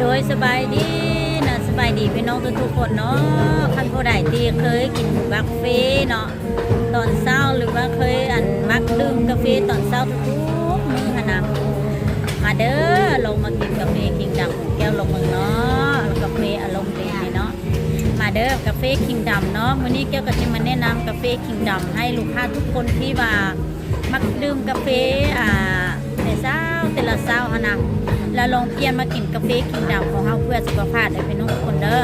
ໂດຍ ສະບາຍດີນະ ສະບາຍດີພີ່ນ້ອງທຸກໆຄົນເນາະ. ຄັນຜູ້ໃດທີ່ເຄີຍກິນກາເຟເນາະ ຕອນເຊົ້າ ຫຼືວ່າເຄີຍ ອັນ ມັກດື່ມກາເຟຕອນເຊົ້າທຸກໆມື້ຫັ້ນນະ ມາເດີ ລອງມາກິນກາເຟຄິງດຳແກ້ວລອງເບິ່ງເນາະ. ກາເຟອາລົມດີນີ້ເນາະ. ມາເດີ ກາເຟຄິງດຳເນາະ. ມື້ນີ້ແກ້ວກໍຊິມາແນະນຳກາເຟຄິງດຳໃຫ້ລູກຄ້າທຸກຄົນທີ່ວ່າ ມັກດື່ມກາເຟ ອ່າ ແຕ່ເຊົ້າ ແຕ່ລະເຊົ້າຫັ້ນນະ ແລ້ວລອງປ່ຽນມາກິນກາເຟຄິງດຳຂອງເຮົາເພື່ອສຸຂະພາບເດີພີ່ນ້ອງທຸກຄົນເດີ.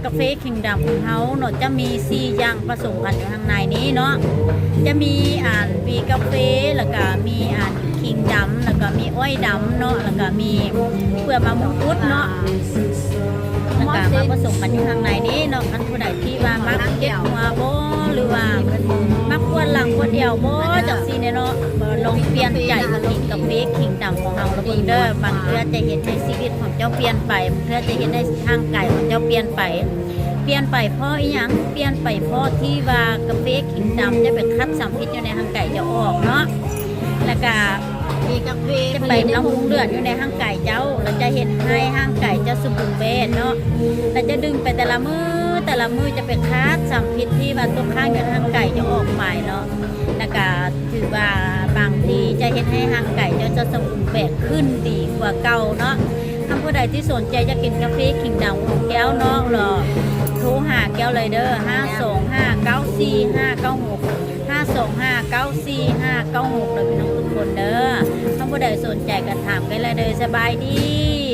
ກາເຟຄິງດຳຂອງເຮົາເນາະ ຈະມີສີ່ຢ່າງປະສົມກັນຢູ່ຂ້າງໃນນີ້ເນາະ. ຈະມີ ອັນ ວີກາເຟ ແລ້ວກະມີ ອັນ ຄິງດຳ ແລ້ວກະມີອ້ອຍດຳເນາະ ແລ້ວກະມີເປືອກມະມ່ວງອຸດເນາະ ແລ້ວກະມາປະສົມກັນຢູ່ຂ້າງໃນນີ້ເນາະ. ຄັນຜູ້ໃດທີ່ວ່າມັກເຈັບຫົວບໍ ຫຼືວ່າມັກປວດຫຼັງປວດແອວບໍ ຈັ່ງຊີ້ແນ່ເນາະ ກໍລອງປ່ຽນໃຈມາກິນກາເຟຄິງດຳຂອງເຮົາລະເບິ່ງເດີ. ບາງເທື່ອຈະເຮັດໃຫ້ຊີວິດຂອງເຈົ້າປ່ຽນໄປ, ບາງເທື່ອຈະເຮັດໃຫ້ຮ່າງກາຍຂອງເຈົ້າປ່ຽນໄປ. ປ່ຽນໄປເພາະອີ່ຫຍັງ? ປ່ຽນໄປເພາະທີ່ວ່າກາເຟຄິງດຳຈະໄປຂັດສານພິດຢູ່ໃນຮ່າງກາຍເຈົ້າອອກເນາະ ແລ້ວກະ ຈະໄປບຳລຸງເລືອດຢູ່ໃນຮ່າງກາຍເຈົ້າ ແລ້ວຈະເຮັດໃຫ້ຮ່າງກາຍເຈົ້າສົມບູນແບບເນາະ ແລ້ວຈະດື່ມໄປແຕ່ລະມື້ ແຕ່ລະມື້ຈະໄປຂັດສານພິດທີ່ວ່າຕົກຄ້າງຢູ່ໃນຮ່າງກາຍເຈົ້າອອກໄປເນາະ. ແລ້ວກະຖືວ່າບາງທີຈະເຮັດໃຫ້ຮ່າງກາຍເຈົ້າຈະສົມບູນແບບຂຶ້ນດີກວ່າເກົ່າເນາະ. ຄັນຜູ້ໃດທີ່ສົນໃຈຢາກກິນກາເຟຄິງດຳຂອງແກ້ວເນາະ ລອໂທຫາແກ້ວເລີຍເດີ ຫ້າສອງຫ້າເກົ້າສີ່ຫ້າເກົ້າຫົກ ຫ້າສອງຫ້າເກົ້າສີ່ຫ້າເກົ້າຫົກ ເດີພີ່ນ້ອງທຸກຄົນເດີ. ຄັນຜູ້ໃດສົນໃຈກໍຖາມໄປເລີຍເດີ. ສະບາຍດີ.